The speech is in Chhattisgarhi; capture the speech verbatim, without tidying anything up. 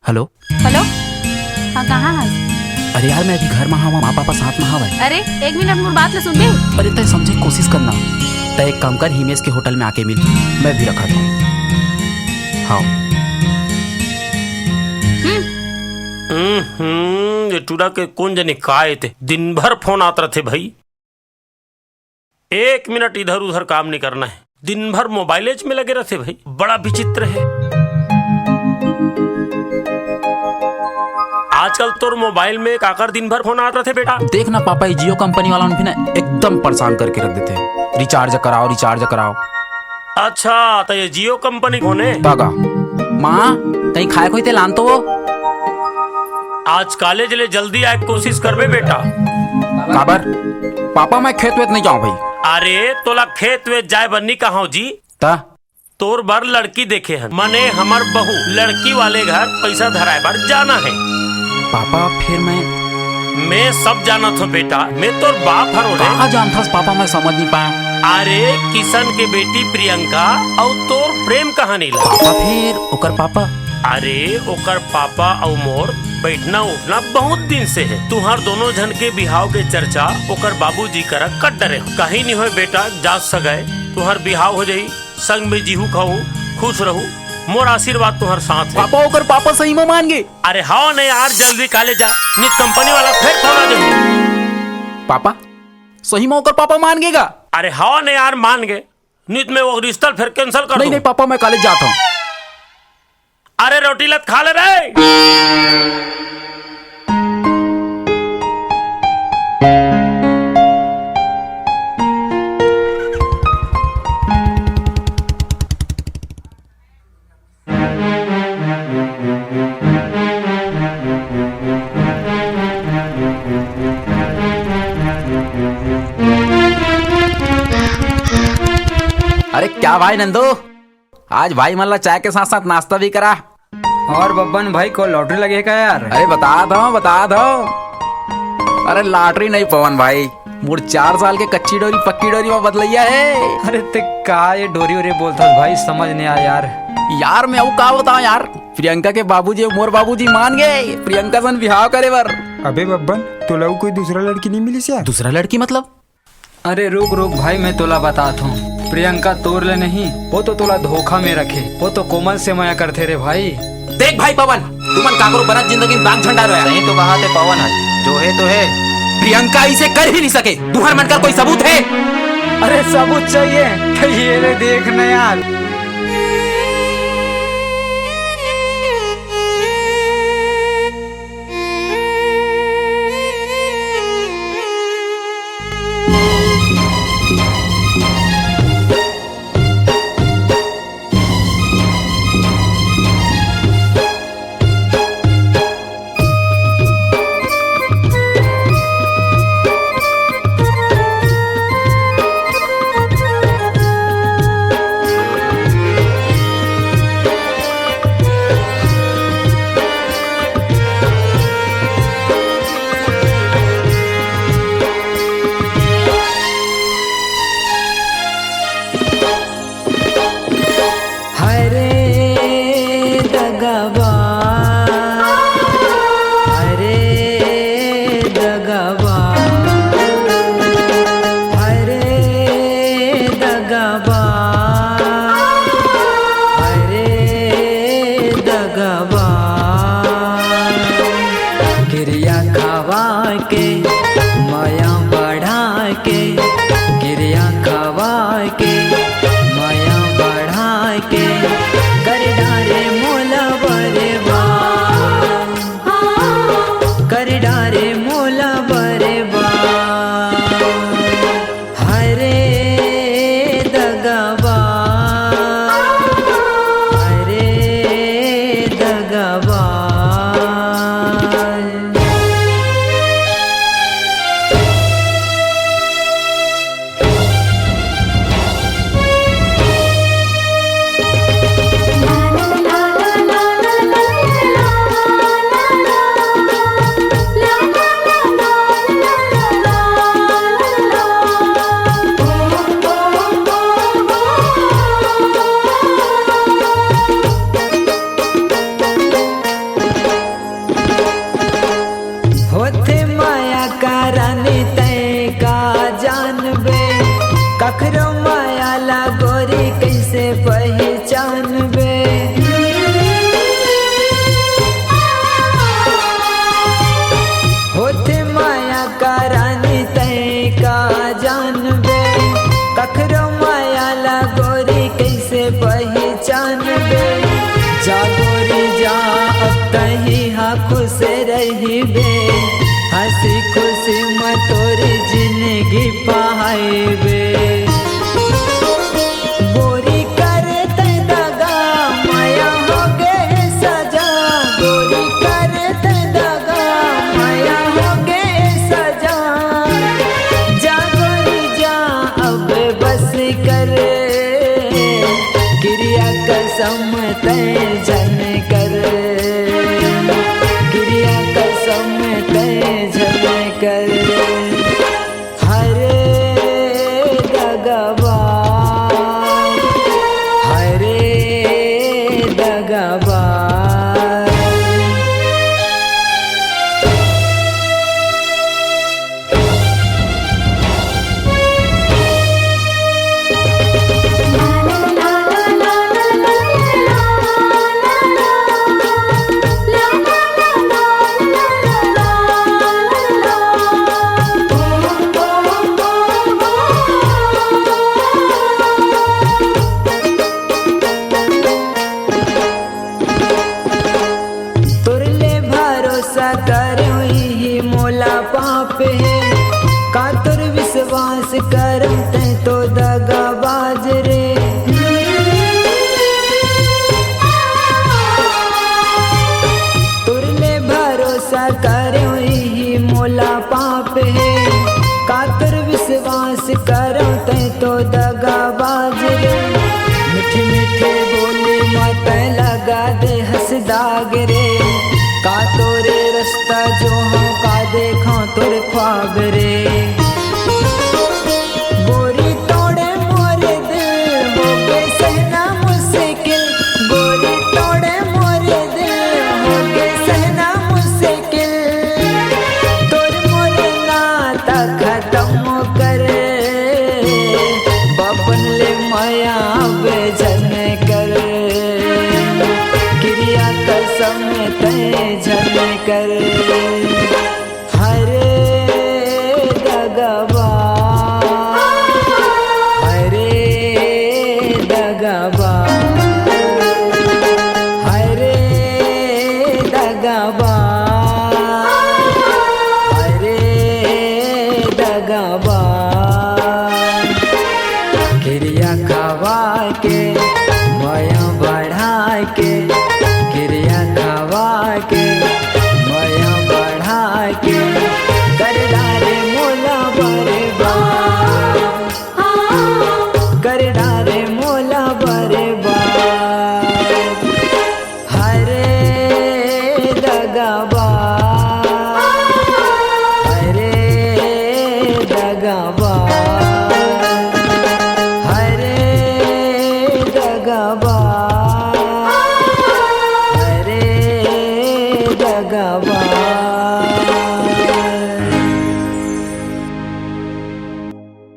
हेलो। हेलो। हाँ, कहाँ हस? अरे यार, मैं अभी घर में हवा, माँ पापा साथ में हवा। अरे, एक मिनट, मोर बात ला सुनबे? अरे, तय समझे के कोशिश करना। तय एक काम कर, हिमेश के होटल में आके मिल, मैं भी रखा था। हाँ। हम्म। हम्म, ये टूरा के कोन जनी का एते? दिन भर फोन आत रथे भाई। एक मिनट इधर उधर काम नहीं करना है, दिन भर मोबाइलेच में लगे रथे भाई, बड़ा विचित्र है। आजकल तोर मोबाइल में काकर दिन भर फोन आत रथे बेटा? देख ना पापा, ये जियो कंपनी वाला मन भी ना एकदम परेशान करके रख देथे। रिचार्ज कराओ, रिचार्ज कराओ। अच्छा, त ये जियो कंपनी कोन ए? त का? माँ, कहीं खाए कोई ते लान तो वो। आज कॉलेज ले जल्दी आए के कोशिश करबे बेटा। काबर? पापा, मैं खेत वेत नहीं जाऊँ भाई। अरे, तोला खेत वेत जाए बर नहीं कहाऊँ जी। त? तोर बर लड़की देखे हन, मने हमर बहू, लड़की वाले घर पैसा धराए बर जाना है। पापा, फिर मैं मैं सब जानत हूँ बेटा, मैं तोर बाप हरों रे। कहाँ जानथस पापा, मैं समझ नहीं पाया। अरे, किशन के बेटी प्रियंका अउ तोर प्रेम कहानी ला। पापा, फिर ओकर पापा? अरे, ओकर पापा अउ मोर बैठना उठना बहुत दिन से है। तुहर दोनों झन के बिहाव के चर्चा ओकर बाबूजी करा कर डरे हो। कहीं नहीं होय बेटा, जात सगाए तुहर बिहाव हो जाही। संग में जीहू खाहू, खुश रहू, मोर आशीर्वाद तुहर साथ है। पापा, ओकर पापा सही में मान गे? अरे हव न यार, जल्दी काले जा, नित कंपनी वाला फिर फोन आ जाही। पापा, सही में ओकर पापा मान गे गा? अरे हव न यार, मान गे, नित में वो रिश्ता फिर cancel कर नहीं, दूँ। नहीं पापा, मैं काले जाता हूँ। अरे रोटी लत खा ले रे। अरे क्या भाई नंदू, आज भाई मन ला चाय के साथ साथ नाश्ता भी करा। और बब्बन भाई को लॉटरी लगे का यार? अरे बता दो, बता दो। अरे लॉटरी नहीं पवन भाई, मोर चार साल के कच्ची डोरी पक्की डोरी में बदलैया है। अरे ते का ये डोरी ओरी बोलत हस भाई, समझ नहीं आया यार। यार मैं वो का बताऊं यार, प्रियंका के बाबूजी, मोर बाबूजी मान गए प्रियंका सन बिहाव करे बर। अबे बब्बन, तोला अउ कोई दूसरा लड़की नहीं मिलिस यार? दूसरा लड़की मतलब? अरे रुक रुक भाई, मैं तोला बतात हूँ। प्रियंका तोर ले नहीं, वो तो तोला धोखा में रखे, वो तो कोमल से मया करथे रे भाई। देख भाई पवन, तुमन काकरो बनत जिंदगी में दाग झंडा रोया। सही तो कहा थे पवन, है जो है तो है। प्रियंका इसे कर ही नहीं सके। तुहर मन कर कोई सबूत है? अरे सबूत चाहिए तो ये ले देख न यार। हरे दगवा, हरे दगवा, हरे दगवा, हरे दगवा। किरिया खवा के, मया बढ़ा के, किरिया खवा के, मया बढ़ा के, कर डारे मोला बरबाद, कर डारे मोला बरबाद। हरे दगवा, हरे दगवा। कखरो माया ला गोरी कइसे पहिचानबे? होथे माया का रानी तैं का जानबे? कखरो माया ला गोरी कइसे पहिचानबे? जा गोरी जा, अब तहीं हा खुश रहिबे, हँसी खुशी म तोर जिनगी पहाइबे। गोरी करे तैं दगा, माया होगे सजा। गोरी करे तैं दगा, माया होगे सजा। जा गोरी जा, अब बस कर, किरिया कसम तैं झन कर, किरिया कसम तैं झन कर। हरे दगाबाज, हरे दगाबाज। तोर ले भरोसा करेंव, इही मोला पाप हे। का तोर विश्वास करंव, तैं तो दगाबाज रे। तोर ले भरोसा करेंव, इही मोला पाप हे। का तोर विश्वास करंव, तैं तो दगाबाज रे। मीठी मीठी बोली म तैं लगा दे हँस दाग रे। का तोरे रस्ता जोहंव, का देखंव तोर ख्वाब रे। गोरी तोड़े मोर दिल, होगे सहना मुश्किल। गोरी तोड़े मोर दिल, होगे सहना मुश्किल। तोर मोर नाता खतम कर, बबन ले माया अब झन कर, किरिया कसम तैं झन कर। हरे दगाबाज, हरे दगाबाज, हरे दगाबाज, हरे दगाबाज। किरिया खवा के, मया बढ़ा के, किरिया खवा के, मया बढ़ा के, कर डारे मोला बर्बाद, कर डारे मोला बर्बाद। हरे दगाबाज, हरे दगाबाज।